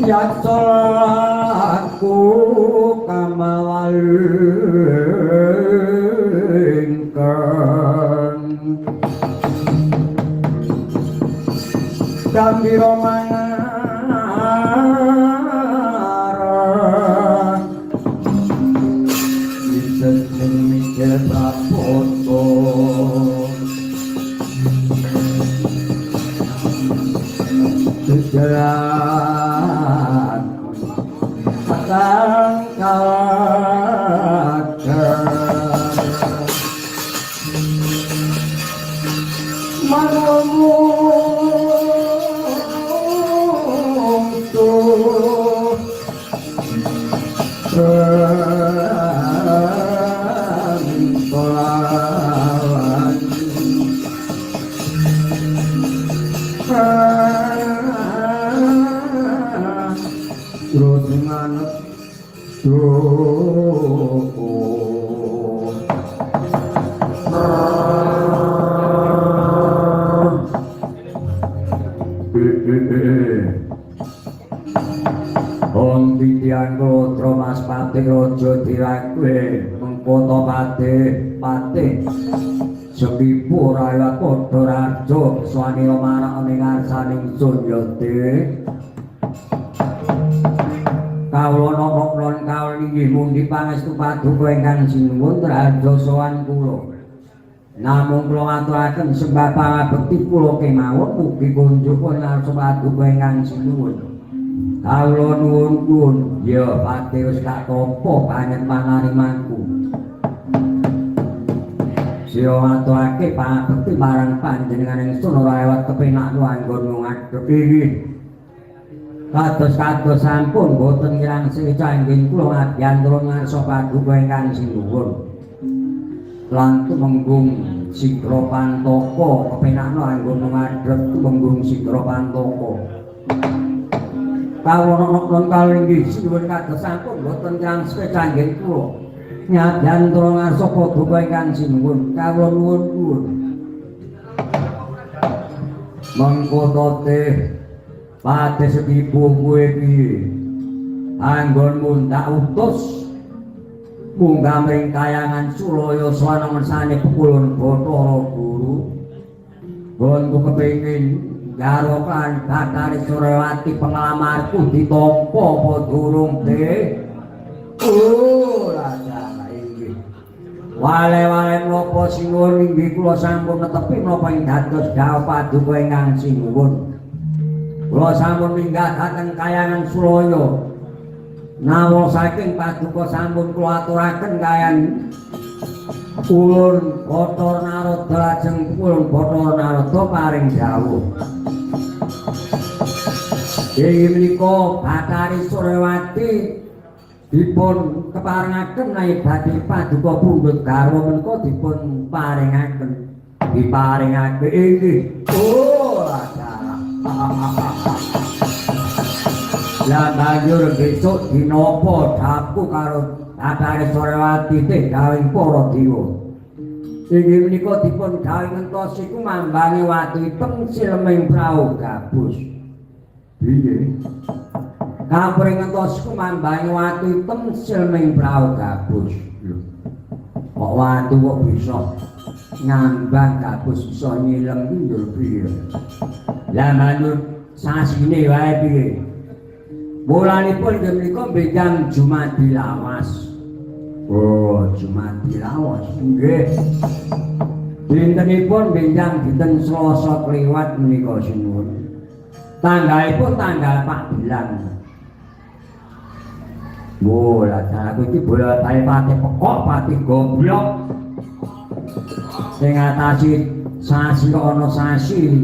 Yaksa aku kamawal ingkang gambira mangarep Wiset ning mijil prapoto Jejelan petang kaker Manumungtu Kolawan Terus manut Om Titian Kalodra Mas Patih Raja Dirakwe mengkoto patih patih Sepipu ora padha raja suwane marak ning ngarsaning sun ya Dik. Kawula napa non kawula inggih mundi pangestu paduka ingkang sinuwun raja sowan kula. Namung kula ngaturaken sembah pangabekti kula kemawon mugi kunjuk ngarsa paduka ingkang sinuwun. Kawula nuwun nuwun ya patih wis tak tampa banget panarimanku. Siya ngaturake pangabekti marang panjenengan ingsun ora lewat kepenak anggon ngadhep inggih. Kados-kados sampun boten kirang secanggih kula ngabiyantara ngarsa paduka ingkang sinuwun. Lan tumenggung Sigra Pantaka kepenakno anggon ngadhep tumenggung Sigra Pantaka. Kawula nokon kalih sinuwun kados sampun boten kirang secanggih kula ngabiyantara ngarsa paduka ingkang sinuwun. Kawula nuwun nuwun. Mengko to teh Pate sepipu kowe piye? Anggonmu tak utus munggah mring kayangan Sulaya sowan ngersane Pekulun Bathara Guru. Nggonku kepengin garwa kan Bathari Suryawati penglamarku ditampa apa durung, Dik? Oh, raja inggih. Wale-wale menapa sinuwun inggih kula sampun netepi menapa ing dados dhawuh paduka ingkang sinuwun. Kula sampun minggah dhateng kayangan Sulaya. Nawa saking paduka sampun kula aturaken kayan Ulun Bathara Narada lajeng Ulun Bathara Narada paring dawuh. Inggih menika Bathari Suryawati dipun keparengaken menawi badhe paduka pundhut garwa menika dipun paringaken. Diparingake inggih. Oh, dalah. Lah banjur besok dinapa dapu karo Bathari Suryawati teh dawuhing para dewa. Inggih menika dipun gawe ngentos iku mambange watu item sileming prau gabus. Piye? Kapure ngentos iku mambange watu item sileming prau gabus. Lho. Kok watu kok bisa ngambang gabus bisa nyilem ki yo piye? Lah manut sasine wae piye? Mulanipun nggih menika benjang Jumadi lawas. Oh, Jumadi lawas. Nggih. Dintenipun benjang dinten Selasa kliwat menika sinuwun. Tanggalipun tanggal 14. Wo, lah aku iki bola-bali pati pekok pati goblok. Sing ngatasi sasi kok ana sasi.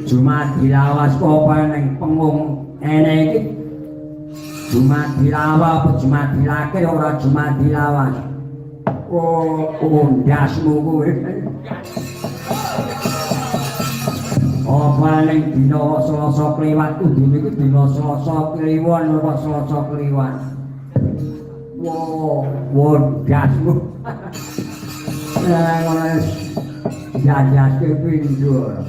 Jumadi lawas kok apa ning pengung ene iki Jumadi lawa apa Jumadi lake ora Jumadi lawas. Oh, undasmu kowe. Apa ning dina Selasa kliwat kudune iki dina Selasa Kliwon apa Selasa Kliwat. Wo, wondasmu. Eh, ngono wis jajaske pindho.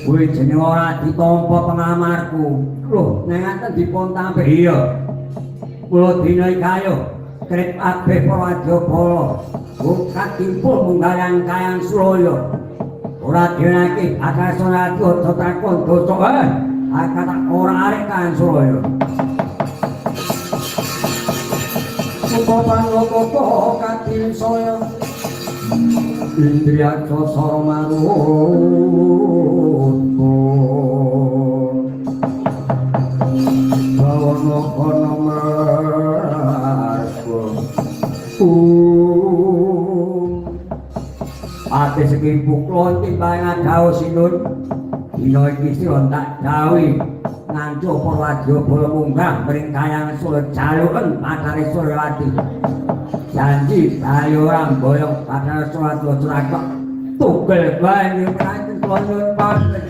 Kuwi jeneng ora ditampa pengamarku. Lho, nek ngaten dipun tampi. Iya. Kula dina iki ayo krep kabeh para wadyabala. Buka timpul munggalan kayang Suraya. Ora dinake bakal Surati aja takon dosa. Akak tak ora arek kayang Suraya. Upapanoto katinsaya Indriya sasara maruta Bawana kana marga Ate segi pukul timbang dawuh sinun dina iki sira tak dawuhi ngancu para wadyabala munggah mring kayang Surya jaluken Bathara Suryawati. Janji bayi ora mboyong Bathara Suryawati aja tugel bae nyuwun kula nyuwun pamit.